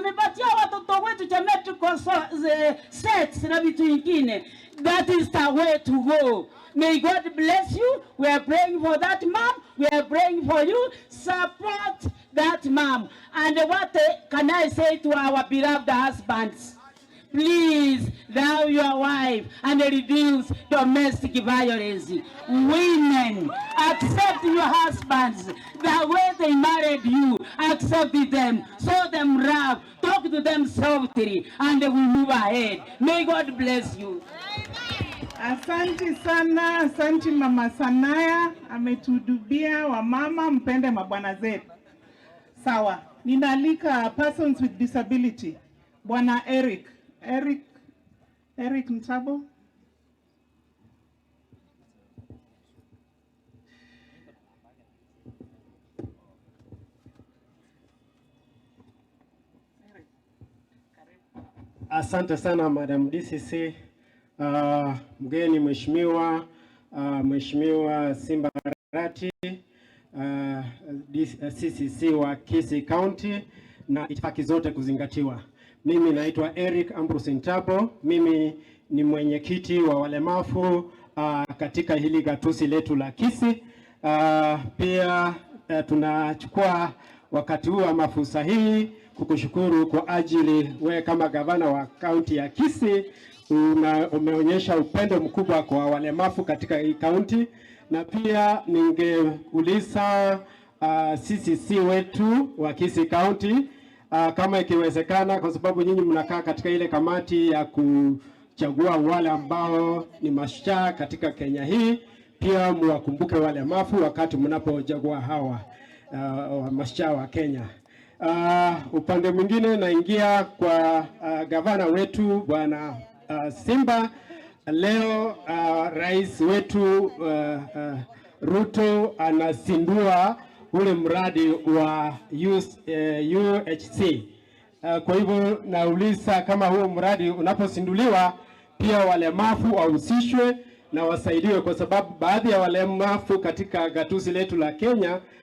Amepatia watoto wetu geometrical sets na vitu vingine. That is the way to go. May God bless you. We are praying for that mom. We are praying for you. Support that mom. And what can I say to our beloved husbands? Please love your wife and reduce domestic violence. Women, accept your husbands the way they married you. Accept them, show them love, talk to them softly, and we move ahead. May God bless you. Asanti sana, asanti Mama Sanaya, ametuhutubia wamama, mpende mabwana zetu. Sawa, ninaalika persons with disability, Bwana Eric, Eric, Eric Mtabo. Asante sana Madam DCC. Mgeni mheshimiwa, Mheshimiwa Simba Arati, CCC wa Kisii County na itifaki zote kuzingatiwa. Mimi naitwa Eric Ambrose Ntabo, mimi ni mwenyekiti wa walemavu katika hili gatuzi letu la Kisii. Pia tunachukua wakati huu ama fursa hii kukushukuru kwa ajili we kama gavana wa kaunti ya Kisii umeonyesha upendo mkubwa kwa walemavu katika hii kaunti, na pia ningeuliza CCC wetu wa Kisii County kama ikiwezekana, kwa sababu nyinyi mnakaa katika ile kamati ya kuchagua wale ambao ni mashujaa katika Kenya hii, pia muwakumbuke walemavu wakati mnapochagua hawa mashujaa wa Kenya. Upande mwingine naingia kwa gavana wetu Bwana Simba. Leo rais wetu Ruto anazindua ule mradi wa UHC. Kwa hivyo nauliza kama huo mradi unapozinduliwa pia walemavu wahusishwe na wasaidiwe, kwa sababu baadhi ya walemavu katika gatuzi letu la Kenya